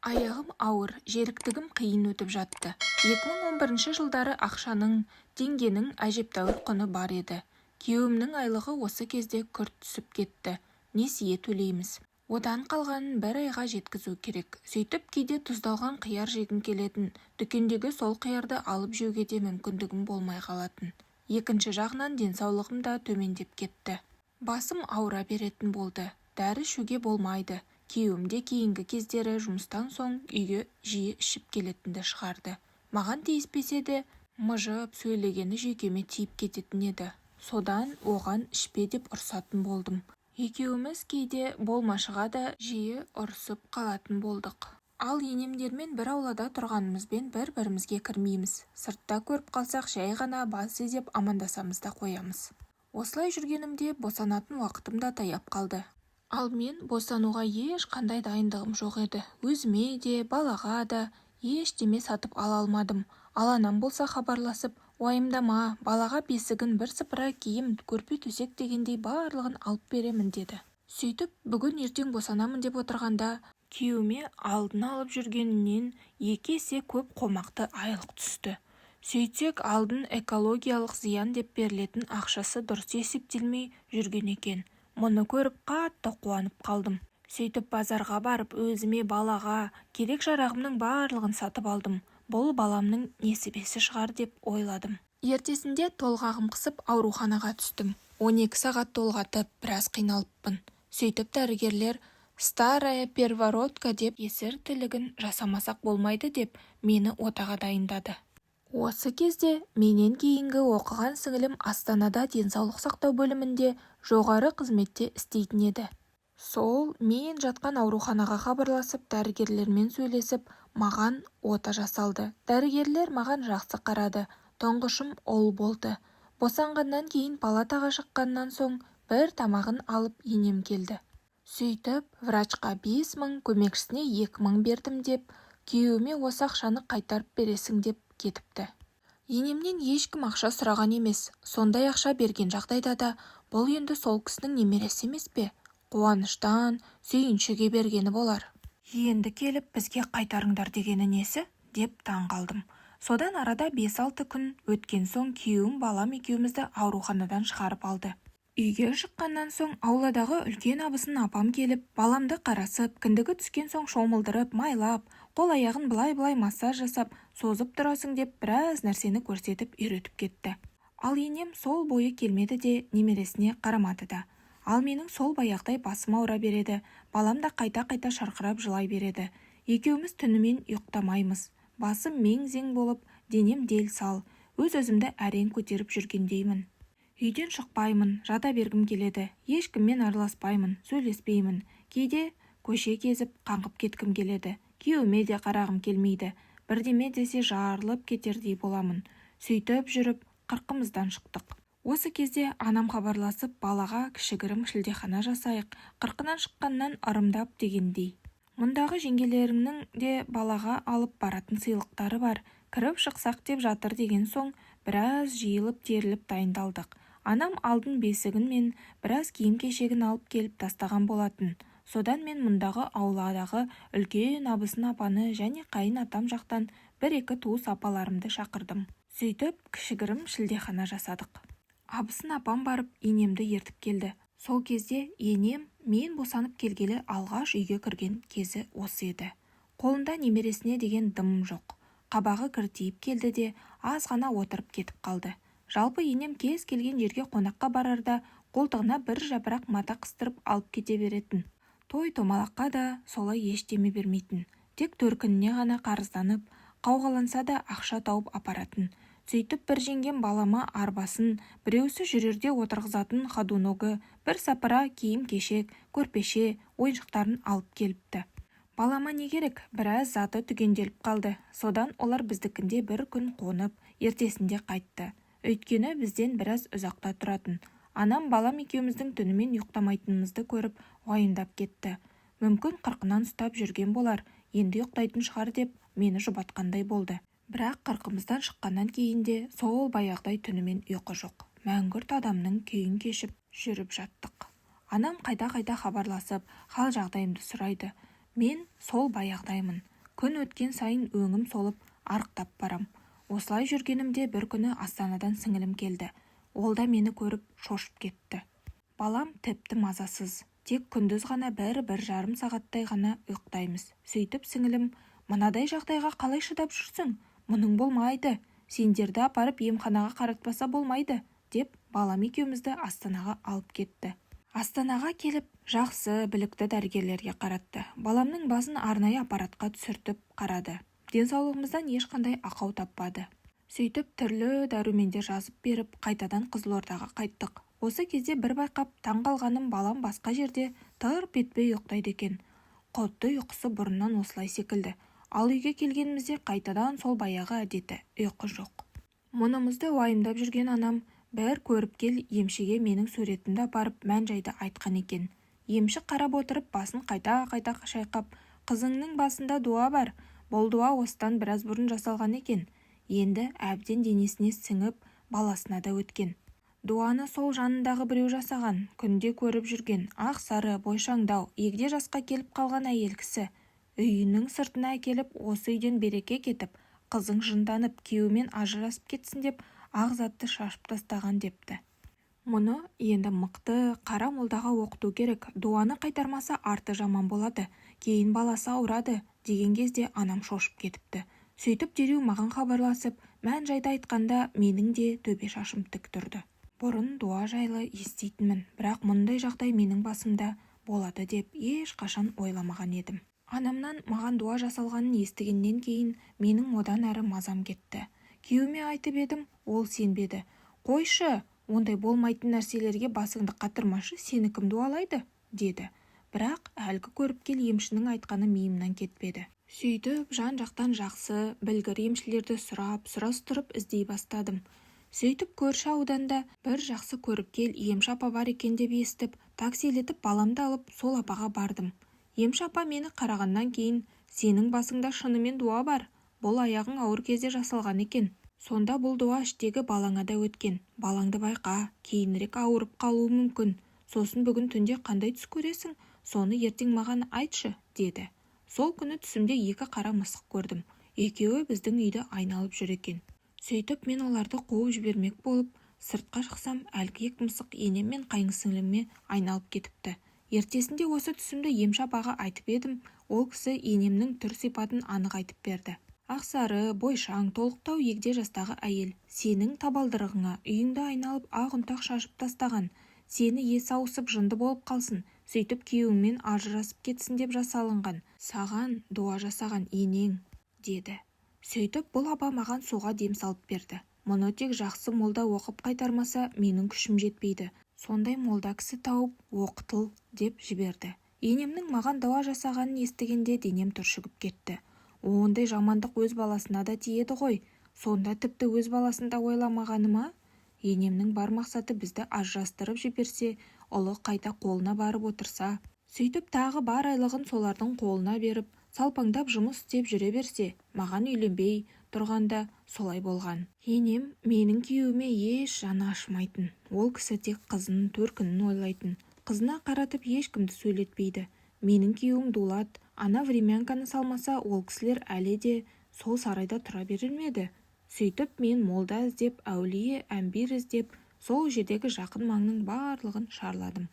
Аяғым ауыр, жеріктігім қиын өтіп жатты. 2011 жылдары ақшаның, теңгенің әжептәуір құны бар еді. Күйеуімнің айлығы осы кезде күрт түсіп кетті. Несие төлейміз. Одан қалғанын бір айға жеткізу керек. Сөйтіп кейде тұздалған қияр жегім келетін, дүкендегі сол қиярды алып жеуге де мүмкіндігім болмай қалатын. Екінші жағынан денсаулығым да төмендеп кетті. Басым ауыра беретін болды. Дәрі ішуге болмайды. Күйеуім де кейінгі кездері жұмыстан соң үйге жиі ішіп келетінді шығарды. Маған тиіспесе де, мыжып сөйлегені жүйкеме тиіп кететін еді. Содан оған ішпе деп ұрсатын болдым. Екеуміз кейде болмашыға да жиі ұрысып қалатын болдық. Ал енемдермен бір аулада тұрғанымызбен бір-бірімізге кірмейміз. Сыртта көріп қалсақ, жай ғана бас изеп амандасамыз да қоямыз. Осылай жүргенімде босанатын уақытым да таяп қалды. Ал мен босануға ешқандай дайындығым жоқ еді. Өзіме де, балаға да ештеме сатып ала алмадым. Ал анам болса хабарласып, уайымдама, балаға бесігін, бірсыпыра киім, көрпе-төсек дегендей барлығын алып беремін деді. Сөйтіп, бүгін-ертең босанамын деп отырғанда, күйеуіме алдын алып жүргенінен 2 есе көп қомақты айлық түсті. Сөйтсек, алдын экологиялық зиян деп берілетін ақшасы дұрыс есептелмей жүрген екен. Мұны көріп қатты қуанып қалдым. Сөйтіп базарға барып, өзіме, балаға керек-жарағымның барлығын сатып алдым. Бұл баламның несібесі шығар деп ойладым. Ертесінде толғағым қысып ауруханаға түстім. 12 сағат толғатып, біраз қиналыппын. Сөйтіп дәрігерлер «старая первородка» деп кесір тілігін жасамасақ болмайды деп мені отаға дайындады. Осы кезде менен кейінгі оқыған сіңілім Астанада денсаулық сақтау бөлімінде жоғары қызметте істейтін еді. Сол мен жатқан ауруханаға хабарласып, дәрігерлермен сөйлесіп, маған ота жасалды. Дәрігерлер маған жақсы қарады. Тұңғышым ұл болды. Босанғаннан кейін палатаға шыққаннан соң бір тамағын алып енем келді. Сөйтіп, врачқа 5000, көмекшісіне 2000 бердім деп, күйеуіме осы ақшаны қайтарып бересің деп кетіпті. Енемнен ешкім ақша сұраған емес. Сондай ақша берген жағдайда да бұл енді сол кісінің немересі емес пе? Қуаныштан сүйіншіге бергені болар. Енді келіп бізге қайтарыңдар дегені несі? Деп таң қалдым. Содан арада 5-6 күн өткен соң күйеуім балам екеумізді ауруханадан шығарып алды. Үйге шыққаннан соң ауладағы үлкен абысын апам келіп, баламды қарасып, кіндігі түскен соң шомылдырып, майлап, қол-аяғын былай-былай массаж жасап, созып тұрасың деп біраз нәрсені көрсетіп үйретіп кетті. Ал енем сол бойы келмеді де, немересіне қарамады да. Ал менің сол баяғыдай басым ауыра береді, балам да қайта-қайта шарқырап жылай береді. Екеуміз түнімен ұйықтамаймыз. Басым мең-зең болып, денем дел-сал, өз-өзімді әрең көтеріп жүргендеймін. Үйден шықпаймын, жата бергім келеді, ешкіммен араласпаймын, сөйлеспеймін. Кейде көше кезіп қаңғып кеткім келеді, күйеуіме де қарағым келмейді. Бірдеме десе жарылып кетердей боламын. Сөйтіп жүріп қырқымыздан шықтық. Осы кезде анам хабарласып, балаға кішігірім шілдехана жасайық, қырқынан шыққаннан ырымдап дегендей. Мұндағы жеңгелеріңнің де балаға алып баратын сыйлықтары бар, кіріп шықсақ деп жатыр деген соң, біраз жиылып теріліп дайындалдық. Анам алдын бесігін мен біраз киім-кешегін алып келіп тастаған болатын. Содан мен мұндағы ауладағы үлкен абысын апаны және қайын атам жақтан бір-екі туыс апаларымды шақырдым. Сөйтіп кішігірім шілдехана жасадық. Абысын апам барып енемді ертіп келді. Сол кезде енем мен босанып келгелі алғаш үйге кірген кезі осы еді. Қолында немересіне деген дым жоқ. Қабағы кіртиіп келді де, аз ғана отырып кетіп қалды. Жалпы енем кез келген жерге қонаққа барарда қолтығына бір жапырақ мата қыстырып алып кете беретін. Той-томалаққа да солай ештеме бермейтін. Тек төркініне ғана қарызданып, қауғаланса да ақша тауып апаратын. Сөйтіп бір жеңгем балама арбасын, біреусі жүрерде отырғызатын ходуногы, бір сапыра киім-кешек, көрпеше, ойыншықтарын алып келіпті. Балама не керек, біраз заты түгенделіп қалды. Содан олар біздікінде бір күн қонып, ертесінде қайтты. Өйткені бізден біраз ұзақта тұратын. Анам балам екеуміздің түнімен ұйықтамайтынымызды көріп, уайымдап кетті. Мүмкін қырқынан ұстап жүрген болар, енді ұйықтайтын шығар деп мені жұбатқандай болды. Бірақ қырқымыздан шыққаннан кейін де сол баяғыдай түнімен ұйқы жоқ. Мәңгүрт адамның күйін кешіп жүріп жаттық. Анам қайта-қайта хабарласып, хал жағдайымды сұрайды. Мен сол баяғыдаймын. Күн өткен сайын өңім солып, арықтап барам. Осылай жүргенімде бір күні Астанадан сіңілім келді. Ол да мені көріп шошып кетті. Балам тіпті мазасыз. Тек күндіз ғана 1-1,5 сағаттай ғана ұйықтаймыз. Сөйтіп сіңілім, мынадай жағдайға қалай шыдап жүрсің? Мұның болмайды. Сендерді апарып емханаға қаратпаса болмайды, деп балам екеумізді Астанаға алып кетті. Астанаға келіп, жақсы, білікті дәрігерлерге қаратты. Баламның басын арнайы аппаратқа түсіртіп қарады. Денсаулығымыздан ешқандай ақау таппады. Сөйтіп түрлі дәрумендер жазып беріп, қайтадан Қызылордаға қайттық. Осы кезде бір байқап, таң қалғаным, балам басқа жерде тырп етпей ұйықтайды екен. Құдды ұйқысы бұрыннан осылай секілді. Ал үйге келгенімізде қайтадан сол баяғы әдеті, ұйқы жоқ. Мұнымызды уайымдап жүрген анам бір көріпкел емшіге менің суретімді апарып мән-жайды айтқан екен. Емші қарап отырып, басын қайта-қайта шайқап, қызыңның басында дуа бар. Бұл дуа осыдан біраз бұрын жасалған екен. Енді әбден денесіне сіңіп, баласына да өткен. Дуаны сол жанындағы біреу жасаған, күнде көріп жүрген, ақ сары, бойшаңдау, егде жасқа келіп қалған әйел кісі. Үйінің сыртына әкеліп, осы үйден береке кетіп, қызың жынданып, күйеуімен ажырасып кетсін деп, ақ затты шашып тастаған депті. Мұны енді мықты қара молдаға оқыту керек. Дуаны қайтармаса арты жаман болады. Кейін баласы ауырады деген кезде анам шошып кетіпті. Сөйтіп дереу маған хабарласып, мән-жайды айтқанда менің де төбе шашым тік тұрды. Бұрын дуа жайлы еститінмін, бірақ мұндай жағдай менің басымда болады деп ешқашан ойламаған едім. Анамнан маған дуа жасалғанын естігеннен кейін менің одан әрі мазам кетті. Күйеуіме айтып едім, ол сенбеді. Қойшы, ондай болмайтын нәрселерге басыңды қатырмашы, сені кім дуалайды, деді. Бірақ әлгі көріпкел емшінің айтқаны миымнан кетпеді. Сөйтіп жан-жақтан жақсы, білгір емшілерді сұрап, сұрастырып іздей бастадым. Сөйтіп көрші ауданда бір жақсы көріпкел емші апа бар екен деп естіп, таксилетіп баламды алып сол апаға бардым. Емші апа мені қарағаннан кейін, сенің басыңда шынымен дуа бар, бұл аяғың ауыр кезде жасалған екен. Сонда бұл дуа іштегі балаңа да өткен. Балаңды байқа, кейінірек ауырып қалуы мүмкін. Сосын бүгін түнде қандай түс көресің, соны ертең маған айтшы, деді. Сол күні түсімде екі қара мысық көрдім. Екеуі біздің үйді айналып жүр екен. Сөйтіп мен оларды қуып жібермек болып, сыртқа шықсам, әлгі екі мысық енем мен қайынсіңліме айналып кетіпті. Ертесінде осы түсімді емші апаға айтып едім, ол кісі енемнің түр сипатын анық айтып берді. Ақсары, бойшаң, толықтау егде жастағы әйел, сенің табалдырығыңа үйіңді айналып ақ ұнтақ шашып тастаған, сені есі ауысып жынды болып қалсын, сөйтіп күйеуіңмен ажырасып кетсін деп жасалынған, саған дуа жасаған енең, деді. Сөйтіп бұл апа маған суға дем салып берді. Мұны тек жақсы молда оқып қайтармаса, менің күшім жетпейді. Сондай молда кісі тауып, оқытыл деп жіберді. Енемнің маған дуа жасағанын естігенде денем түршігіп кетті. Ондай жамандық өз баласына да тиеді ғой. Сонда тіпті өз баласын да ойламағаны ма? Енемнің бар мақсаты бізді ажырастырып жіберсе, ұлы қайта қолына барып отырса. Сөйтіп тағы бар айлығын солардың қолына беріп, салпаңдап жұмыс істеп жүре берсе, маған үйленбей тұрғанда солай болған. Енем менің күйеуіме еш жаны ашымайтын. Ол кісі тек қызының төркінін ойлайтын. Қызына қаратып ешкімді сөйлетпейді. Менің күйеуім Дулат, ана времянканы салмаса, ол кісілер әлі де сол сарайда тұра берер ме еді? Сөйтіп мен молда іздеп, әулие әмбир іздеп, сол жердегі жақын маңның барлығын шарладым.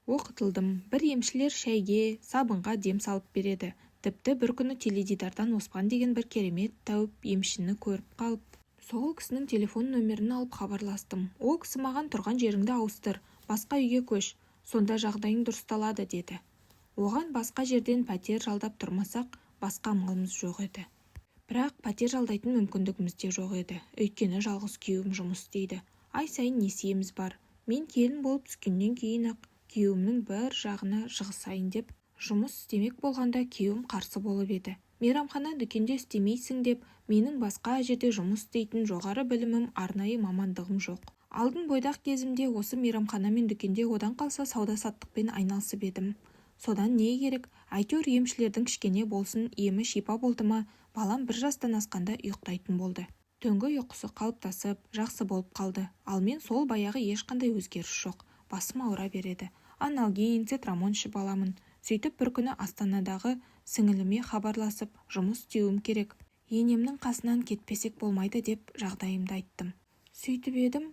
Оқытылдым. Бір емшілер шәйге, сабынға дем салып береді. Тіпті бір күні теледидардан Оспан деген бір керемет тәуіп емшіні көріп қалып, сол кісінің телефон нөмірін алып хабарластым. Ол кісі маған тұрған жеріңді ауыстыр, басқа үйге көш, сонда жағдайың дұрысталады деді. Оған басқа жерден пәтер жалдап тұрмасақ, басқа амалымыз жоқ еді. Бірақ пәтер жалдайтын мүмкіндігіміз де жоқ еді. Өйткені жалғыз күйеуім жұмыс істейді. Ай сайын несиеміз бар. Мен келін болып түскеннен кейін-ақ күйеуімнің бір жағына жығысайын деп жұмыс істемек болғанда күйеуім қарсы болып еді. Мейрамхана дүкенде істемейсің деп, менің басқа жерде жұмыс істейтін жоғары білімім, арнайы мамандығым жоқ. Алдын бойдақ кезімде осы мейрамхана мен дүкенде, одан қалса сауда-саттықпен айналысып едім. Содан не керек, әйтеуір емшілердің кішкене болсын емі шипа болды ма, балам 1 жастан асқанда ұйықтайтын болды. Түнгі ұйқысы қалыптасып, жақсы болып қалды. Ал мен сол баяғы ешқандай өзгеріс жоқ. Басым ауыра береді. Аналгин, цитрамон ішіп аламын. Сөйтіп бір күні Астанадағы Сіңіліме хабарласып, жұмыс істеуім керек, енемнің қасынан кетпесек болмайды деп жағдайымды айттым. Сөйтіп едім,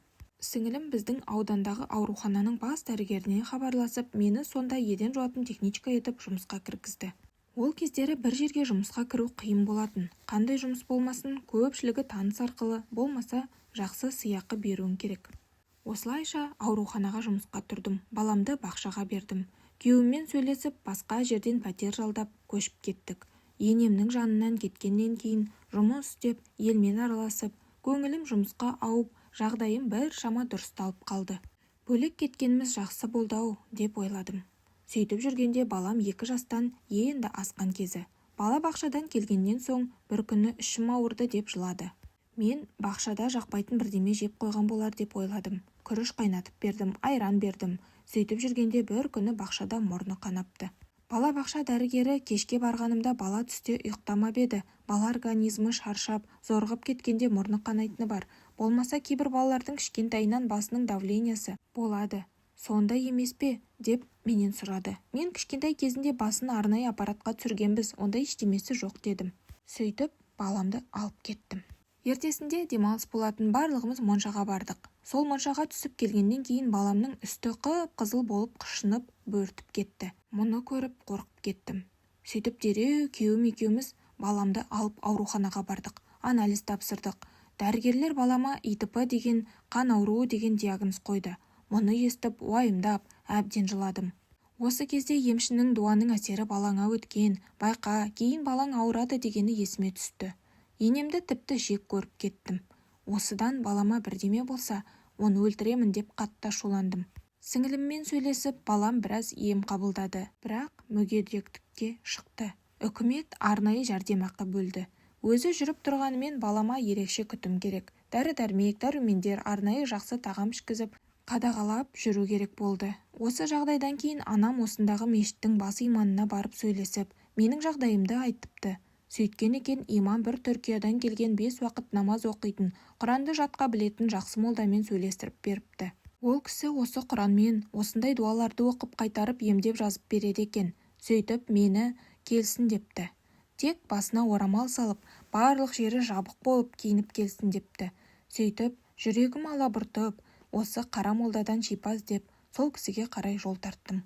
сіңілім біздің аудандағы аурухананың бас дәрігеріне хабарласып, мені сонда еден жуатын техничка етіп жұмысқа кіргізді. Ол кездері бір жерге жұмысқа кіру қиын болатын. Қандай жұмыс болмасын, көпшілігі таныс арқылы, болмаса жақсы сыйақы беруің керек. Осылайша ауруханаға жұмысқа тұрдым, баламды бақшаға бердім. Күйеуіммен сөйлесіп, басқа жерден пәтер жалдап, көшіп кеттік. Енемнің жанынан кеткеннен кейін жұмыс істеп, елмен араласып, көңілім жұмысқа ауып, жағдайым біршама дұрысталып қалды. Бөлек кеткеніміз жақсы болды-ау деп ойладым. Сөйтіп жүргенде балам 2 жастан енді асқан кезі. Бала бақшадан келгеннен соң бір күні ішім ауырды деп жылады. Мен бақшада жақпайтын бірдеме жеп қойған болар деп ойладым. Күріш қайнатып бердім, айран бердім. Сөйтіп жүргенде бір күні бақшада мұрны қанапты. Бала бақша дәрігері кешке барғанымда бала түсте ұйықтамап еді. Бала организмі шаршап, зорығып кеткенде мұрны қанайтыны бар. Болмаса кейбір балалардың кішкентайынан басының давлениясы болады. Сонда емес пе деп менен сұрады. Мен кішкентай кезінде басын арнайы аппаратқа түсіргенбіз, ондай ештемесі жоқ дедім. Сөйтіп баламды алып кеттім. Ертесінде демалыс болатын, барлығымыз моншаға бардық. Сол моншаға түсіп келгеннен кейін баламның үсті қып-қызыл болып қышынып, бөртіп кетті. Мұны көріп қорқып кеттім. Сөйтіп дереу күйеуім екеуміз баламды алып ауруханаға бардық. Анализ тапсырдық. Дәрігерлер балама ИТП деген қан ауруы деген диагноз қойды. Мұны естіп, уайымдап, әбден жыладым. Осы кезде емшінің дуаның әсері балаңа өткен, байқа, кейін балаң ауырады дегені есіме түсті. Енемді тіпті жек көріп кеттім. Осыдан балама бірдеме болса, оны өлтіремін деп қатты ашуландым. Сіңіліммен сөйлесіп, балам біраз ем қабылдады, бірақ мүгедектікке шықты. Үкімет арнайы жәрдемақы бөлді. Өзі жүріп тұрғанымен балама ерекше күтім керек. Дәрі-дәрмек, дәрумендер, арнайы жақсы тағам ішкізіп, қадағалап жүру керек болды. Осы жағдайдан кейін анам осындағы мешіттің бас иманына барып сөйлесіп, менің жағдайымды айтыпты. Сөйткен екен, имам бір Түркиядан келген 5 уақыт намаз оқитын, Құранды жатқа білетін жақсы молдамен сөйлестіріп беріпті. Ол кісі осы Құранмен осындай дуаларды оқып қайтарып емдеп жазып береді екен. Сөйтіп мені келсін депті. Тек басына орамал салып, барлық жері жабық болып киініп келсін депті. Сөйтіп жүрегім алабұртып, осы қара молдадан шипа іздеп, сол кісіге қарай жол тарттым.